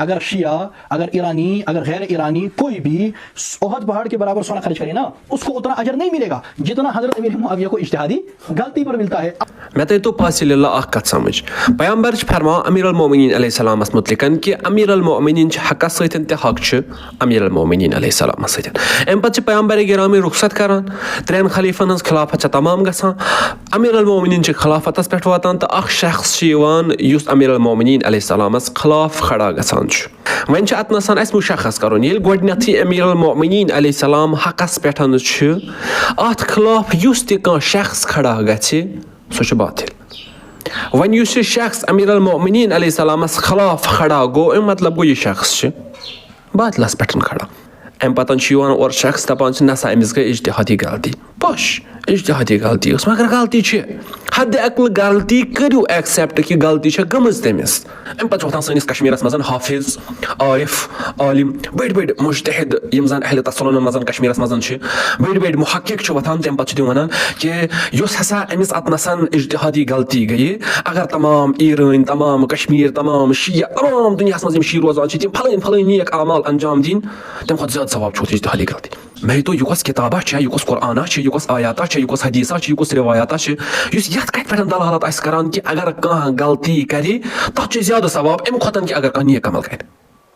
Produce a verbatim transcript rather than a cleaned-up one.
اگر شیعہ، اگر ایرانی، اگر غیر ایرانی کوئی بھی احد پہاڑ کے برابر سونا خرچ کرے نا، اس کو اتنا اجر نہیں ملے گا جتنا حضرت امیر معاویہ کو اجتہادی غلطی پر ملتا ہے۔ مےٚ تھٲیتو پاسہِ لِلہ اکھ کتھ سمجھ۔ پیغمبر چھِ فرماوان امیر المومنین علیہ السلامس متعلقن کہِ امیر المومنین چھِ حقس سۭتۍ تہِ حق چھُ امیر المومنین علیہ السلامس سۭتۍ۔ امہِ پتہٕ چھِ پیغمبر گرامی رخصت کران، ترٛٮ۪ن خلیفن ہٕنٛز خلافت چھےٚ تمام گژھان، امیر المومنین چھِ خلافتس پٮ۪ٹھ واتان تہٕ اکھ شخص چھُ یِوان یُس امیر المومنین علیہ السلامس خلاف کھڑا گژھان چھُ۔ وۄنۍ چھُ اتنَسَن اَسہِ مشخص کرُن، ییٚلہِ گۄڈٕنیتھٕے امیر المومنین علیہ السلام حقس پٮ۪ٹھ چھُ، اتھ خلاف یُس تہِ کانٛہہ شخص کھڑا گژھِ، سُہ چھُ باطل۔ وۄنۍ یُس یہِ شخص امیر المومنین علیہ السلامس خلاف کھڑا گوٚو، اَمیُک مطلب گوٚو، یہِ شخص چھُ باطلس پٮ۪ٹھ کھڑا۔ امہِ پتہٕ چھُ یِوان اورٕ شخص دپان چھُ، نسا أمِس گٔے اجتہادی غلطی۔ پوٚز، اجتہادی غلطی ٲس، مگر غلطی چھِ۔ حد عقل غلطی کٔرِو accept کہِ غلطی چھےٚ گٔمٕژ تٔمِس۔ امہِ پتہٕ چھُ وۄتھان سٲنِس کشمیرس منٛز حافظ، عارف، عالم، بٔڑۍ بٔڑۍ مجتہد، یِم زن اہل تسلن منٛز کشمیرس منٛز چھِ، بٔڑۍ بٔڑۍ محقق چھِ وۄتھان، تمہِ پتہٕ چھِ تِم ونان کہِ یۄس ہسا أمِس اتنَسَن اجتہادی غلطی گٔیہِ، اگر تمام ایرٲنۍ، تمام کشمیر، تمام شیعہ، تمام دُنیاہس منٛز یِم شیعہ روزان چھِ، تِم فلٲنۍ فلٲنۍ نیک اعمال انجام دِنۍ، تمہِ کھۄتہٕ زیادٕ ثواب چھُ اَتھ اجتہادی غلطی۔ مےٚ تو یہِ کۄس کِتابہ چھےٚ، یہِ کۄس قرآنہ چھےٚ، یہِ کۄس آیاتہ چھےٚ، یہِ کۄس حدیثہ چھےٚ، یہِ کۄس روایتہ چھےٚ، یُس یتھ کتھِ پٮ۪ٹھ دلالت آسہِ کران کہِ اگر کانٛہہ غلطی کرِ، تتھ چھُ زیادٕ ثواب امہِ کھۄتہٕ کہِ اگر کانٛہہ نیک عمل کرِ۔